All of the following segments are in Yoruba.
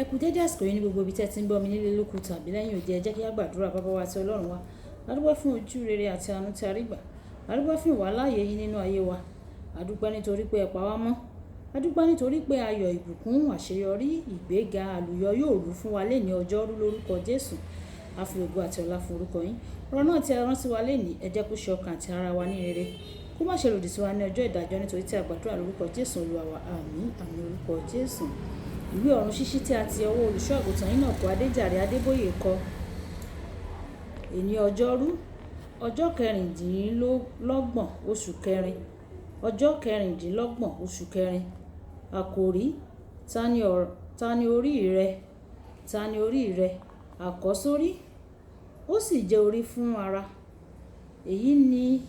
Ẹ kú dédé àsìkò yìí ní gbogbo ibi tí ẹ ti ń gbọ́ mi nílé lóko tàbí lẹ́yìn odi. Ẹ jẹ́ kí a gbàdúrà. Baba wa àti Ọlọ́run wa. A dúpẹ́ fún ojú rere àti àánú tí a rí gbà. A dúpẹ́ fún ìwàláàyè yín nínú ayé wa. A dúpẹ́ nítorí pé ẹ pa wá mọ́. A dúpẹ́ nítorí pé ayọ̀, ìbùkún, àṣeyọrí, ìgbéga, àlùyọ yóò rú fún wa léni ọjọ́rú lórúkọ Jésù. A fi ògo àti ọlá fún orúkọ yín. Ọ̀rọ̀ náà tí ẹ rán sí wa léni, ẹ jẹ́ kó ṣe ọkàn àti ara wa ní rere. Kó má ṣe lòdì sí wa ní ọjọ́ ìdájọ́ nítorí tí a gbàdúrà lórúkọ Jésù Olúwa wa. Àmín, àmín orúkọ Jésù. Ìwé ọ̀run ṣíṣí tí a ti ọwọ́ olùṣọ́ àgùntàn Enoch Adéjàre Adébóyè kọ. Èní ọjọ́rú, ọjọ́ kẹrìndínlọ́gbọ̀n oṣù kẹrin, ọjọ́ kẹrìndínlọ́gbọ̀n oṣù kẹrin. Àkòrí: Ta ni orí rẹ? Ta ni orí rẹ? Àkọ́sórí. Ó sì jẹ́ orí fún ara. Èyí ni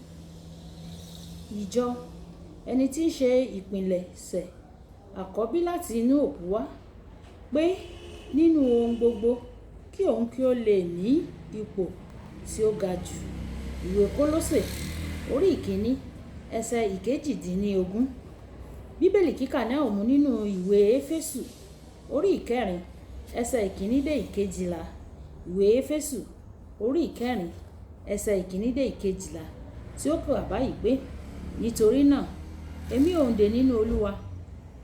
ìjọ, ẹni tí í ṣe ìpilẹ̀ṣẹ̀ àkọ́bí láti inú òkú wá, pé nínú ohun gbogbo kí òun kí ó lè ní ipò tí ó ga jù. Ìwé Kólósè orí ìkíní ẹsẹ̀ ìkejìdínlógún. Bíbélì kíkà náà mú nínú ìwé Éfésù orí ìkẹrin ẹsẹ̀ ìkíní dé ìkejìlá. Ìwé Éfésù orí ìkẹrin ẹsẹ̀ ìkíní dé ìkejìlá tí ó kà báyìí pé, nítorí náà èmi òǹdè nínú Olúwa,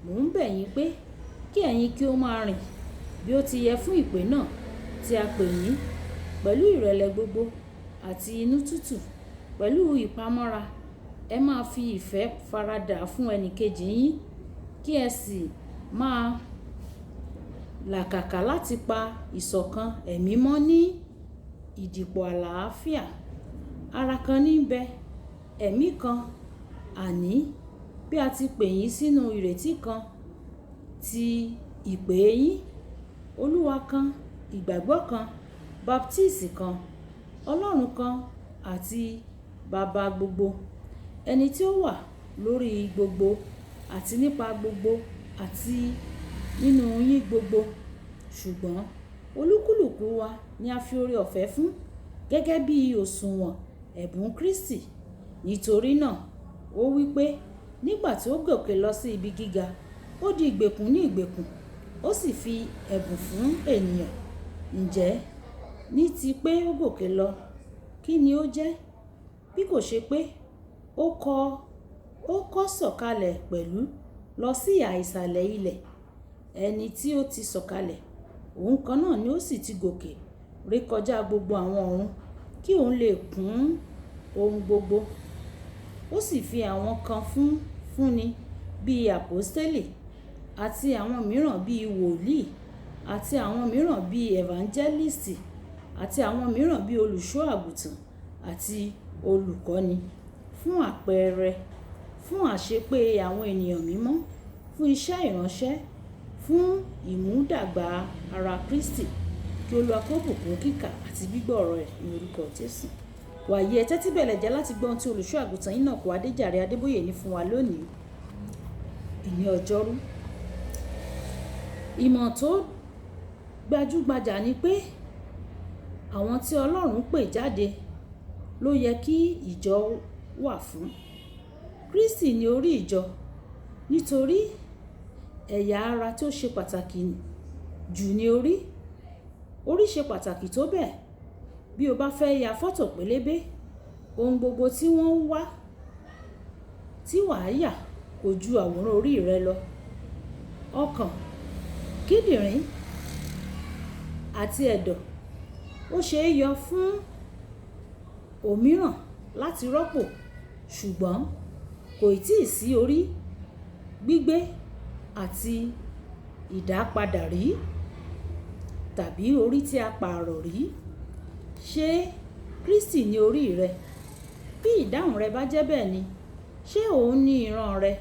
mò ń bẹ̀ yín pé kí ẹ̀yin kí ó máa rìn bí ó ti yẹ fún ìpè náà tí a pè yín, pẹ̀lú ìrẹ̀lẹ̀ gbogbo àti inú tútù, pẹ̀lú ìpamọ́ra. Ẹ máa fi ìfẹ́ faradà fún ẹnì kejì yín, kí ẹ sì máa làkàkà láti pa ìṣọ̀kan ẹ̀mí mọ́ ní ìdìpọ̀ àlàáfíà. Ara kan níbẹ̀, ẹ̀mí kan, àní bí a ti pè yín sínú ìrètí kan tí ìpè yín. Olúwa kan, ìgbàgbọ́ kan, baptisi kan, Ọlọ́run kan àti baba gbogbo, ẹni tí ó wà lórí gbogbo àti nípa gbogbo àti nínú yín gbogbo. Ṣùgbọ́n olúkúlùkù wa ni a fi oore ọ̀fẹ́ fún gẹ́gẹ́ bí òsùwọ̀n ẹ̀bùn Kristi. Nítorí náà ó wí pé, nígbà tí ó gòkè lọ sí ibi gíga, ó di ìgbèkùn ní ìgbèkùn, ó sì fi ẹ̀bùn fún ènìyàn. Ǹjẹ́ ní ti pé ó gòkè lọ, kí ni ó jẹ́? Bí kò ṣe pé ó kọ́ sọ̀kalẹ̀ pẹ̀lú lọ sí ìhà ìsàlẹ̀ ilẹ̀. Ẹni tí ó ti sọ̀kalẹ̀, òun kan náà ni ó sì ti gòkè rékọjá gbogbo àwọn ọ̀run, kí òun lè kún ohun gbogbo. Ó sì fi àwọn kan fúnni bí àpọ́stélì, àti àwọn mìíràn bí wòlíì, àti àwọn mìíràn bí evangelisti, àti àwọn mìíràn bí olùṣọ́ àgùntàn àti olùkọ́ni, fún àpẹẹrẹ, fún àṣepé àwọn ènìyàn mímọ́, fún iṣẹ́ ìránṣẹ́, fún ìmúdàgbà ara Kristi. Kí Olúwa kó bùkún kíkà àti gbígbọ́ ọ̀rọ̀ rẹ̀ ní orúkọ Jésù. Wàyí, ẹ tẹ́tí bẹ̀lẹ̀ jẹ́ láti gbọ́ ohun tí olùṣọ́ àgùntàn Enoch Adéjàre Adébóyè ní fún wa lónìí, ìní ọjọ́rú. Ìmọ̀ tó gbajúgbajà ni pé àwọn tí Ọlọ́run pè jáde ló yẹ kí ìjọ wà fún. Kristi ni orí ìjọ, nítorí ẹ̀yà ara tí ó ṣe pàtàkì jù ní orí. Orí ṣe pàtàkì tó bẹ́ẹ̀. Bí o bá fẹ́ ya fọ́tò pélébé, ohun gbogbo tí wọ́n ń wá tí wà á yà kò ju àwòrán orí rẹ lọ. Ọkàn, kíndìnrín àti ẹ̀dọ̀ ó ṣe é yọ fún òmíràn láti rọ́pò, ṣùgbọ́n kò ì tíì sí orí gbígbé àti ìdápadà rí tàbí orí tí a pààrọ̀ rí. Ṣé Kristi ni orí rẹ? Bí ìdáhùn rẹ bá jẹ́ bẹ́ẹ̀ ni, ṣé òun ni ìran rẹ?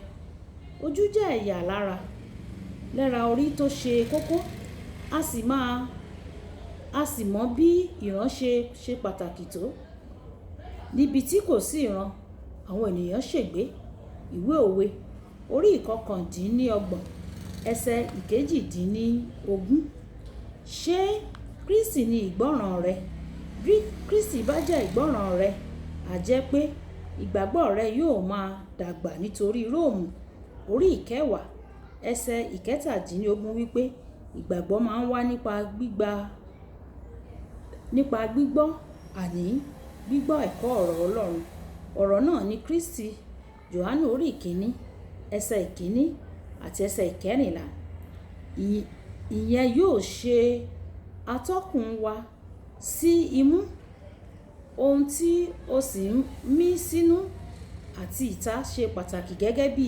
Ojú jẹ́ ẹ̀yà lára, lẹ́ra orí tó ṣe kókó, a sì mọ bí ìran ṣe ṣe pàtàkì tó. Níbi tí kò sí ìran, àwọn ènìyàn ṣègbé. Ìwé òwe orí ìkọkàndínlọ́gbọ̀n ẹsẹ̀ ìkejìdínlógún. Ṣé Kristi ni ìgbọ́ràn rẹ? Bí Kristi bá jẹ́ ìgbọ́ràn rẹ, a jẹ́ pé ìgbàgbọ́ rẹ yóò máa dàgbà nítorí Róòmù orí ìkẹwàá ẹsẹ̀ ìkẹtàdínlógún wípé Ìgbàgbọ́ máa ń wá nípa gbígbọ́, àní gbígbọ́ ẹ̀kọ́ ọ̀rọ̀ Ọlọ́run. Ọ̀rọ̀ náà ni Kristi. Jòhánù orí ìkíní, ẹsẹ̀ ìkíní àti ẹsẹ̀ ìkẹrìnlá. Ìyẹn yóò ṣe atọ́kùn wa sí imú, ohun tí ó sì ń mí sínú àti ìta ṣe pàtàkì gẹ́gẹ́ bí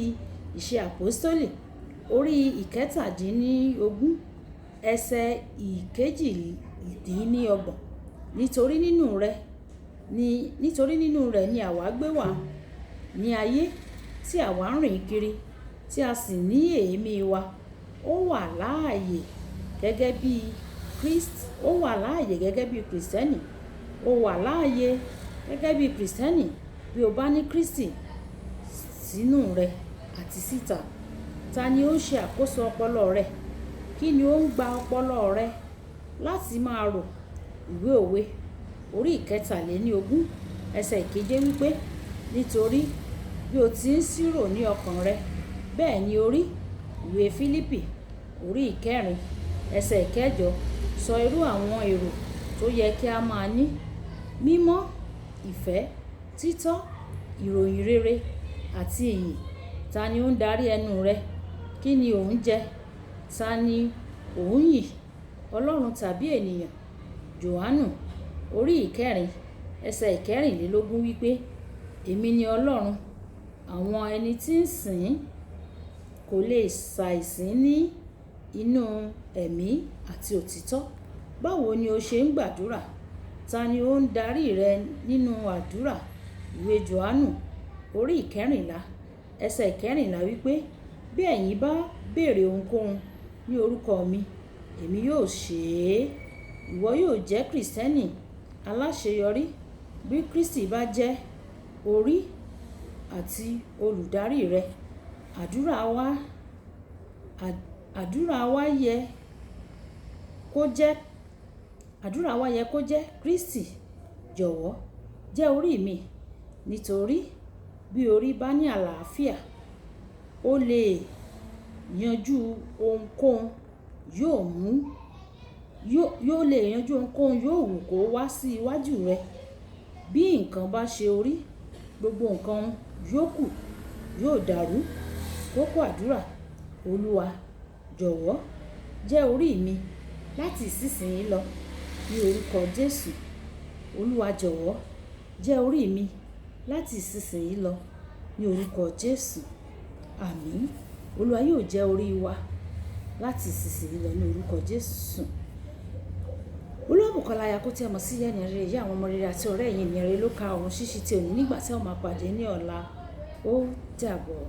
Ìṣe Àpọ́stélì orí 17, ẹsẹ̀ 28. Nítorí nínú rẹ̀ ni àwa gbé wà ní ayé, tí àwa ń rìn kiri, tí a sì ní èémí wa. Ó wà láàyè gẹ́gẹ́ bí Krist, ó wà láàyè gẹ́gẹ́ bí Kristẹni. Ó wà láàyè gẹ́gẹ́ bí Kristẹni bí o bá ní Kristi sínú rẹ àti síta. Ta ni ó ń ṣe àkóso ọpọlọ rẹ? Kí ni ó ń gba ọpọlọ rẹ láti máa rò? Ìwé òwe orí 23, ẹsẹ̀ ìkeje wípé, nítorí bí o ti ń ṣírò ní ọkàn rẹ, bẹ́ẹ̀ ni ó rí. Ìwé Fílípì orí 4, ẹsẹ̀ ìkẹjọ sọ irú àwọn èrò tó yẹ kí a máa ní: mímọ́, ìfẹ́, títọ́, ìròyìn rere àti ìyìn. Ta ni ó ń darí ẹnu rẹ? Kí ni ò ń jẹ? Ta ni ò ń yìn? Ọlọ́run tàbí ènìyàn? Jòhánù orí 4, ẹsẹ̀ ìkẹrìnlélógún wípé, èmi ni Ọlọ́run, àwọn ẹni tí ń sìn kò lè ṣàìsìn ní inú ẹ̀mí àti òtítọ́. Báwo ni o ṣe ń gbàdúrà? Ta ni ó ń darí rẹ nínú àdúrà? Ìwé Jòhánù orí 14, ẹsẹ̀ ìkẹrìnlá wípé, bí ẹ̀yin bá béèrè ohunkóhun ní orúkọ mi, èmi yóò ṣe é. Ìwọ yóò jẹ́ Kristẹni aláṣeyọrí bí Kristi bá jẹ́ orí àti olùdarí rẹ. Àdúrà wa yẹ kó jẹ́, àdúrà wa yẹ kó jẹ́, Kristi jọ̀wọ́ jẹ́ orí mi. Nítorí bí orí bá ní àlàáfíà, ó lè yanjú ohunkóhun yóò mú, yóò lè yanjú ohunkóhun yóò wù kó wá sí iwájú rẹ. Bí nǹkan bá ṣe orí, gbogbo nǹkan yókù yóò dàrú. Kókó àdúrà: Olúwa jọ̀wọ́ jẹ́ orí mi láti ìsinsìnyí lọ ní orúkọ Jésù. Olúwa jọ̀wọ́ jẹ́ orí mi láti ìsinsìnyí lọ ní orúkọ Jésù. Àmín. Olúwa yóò jẹ́ orí wa láti ìsinsìnyí lọ ní orúkọ Jésù. Olúwabùkọ́lá aya kó tí ẹ mọ̀ sí ìyá ènìyàn rere, ìyá àwọn ọmọ rere àti ọ̀rẹ́ ẹ̀yin ènìyàn rere ló ka ọ̀run ṣíṣí tí òní nígbà tí a ó máa pàdé ní ọ̀la. Ó dàbọ̀.